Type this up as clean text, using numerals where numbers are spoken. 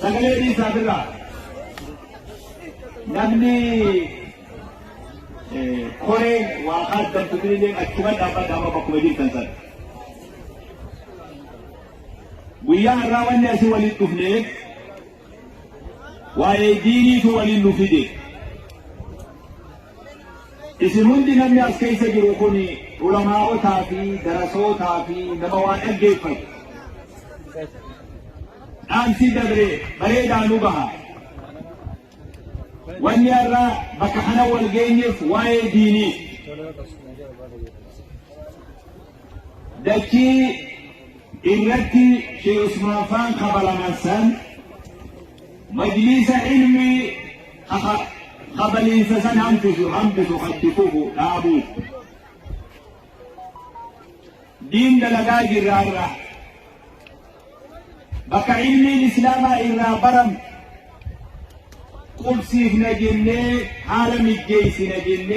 Sagalee dhiisaa birraa. Namni koreen waa kaaddamtu illee achuma dhaabbadha amma bakkuma jirtan sana. Guyyaa har'aa wanni asii waliin dhufneef waa'ee diiniitu waliin nu fide. Isin hundi namni as keessa jiru kun ulamaa'otaa fi darasootaa fi nama waa dhaggeeffatu. Dhaamsi dabre bareedaa nu gaha. Wanni har'a bakka kana wal geenyeef waa'ee diinii. Dachii irratti Sheekh Usmaan faan kabalaman san majliisa ilmii kabaliinsa san hambisu hambisu katti fufu dhaabuuf. Diin dalagaa jirra har'a. Bakka ilmiin Islaamaa irraa baramtu qubsiifna jennee haala mijjeessina jennee.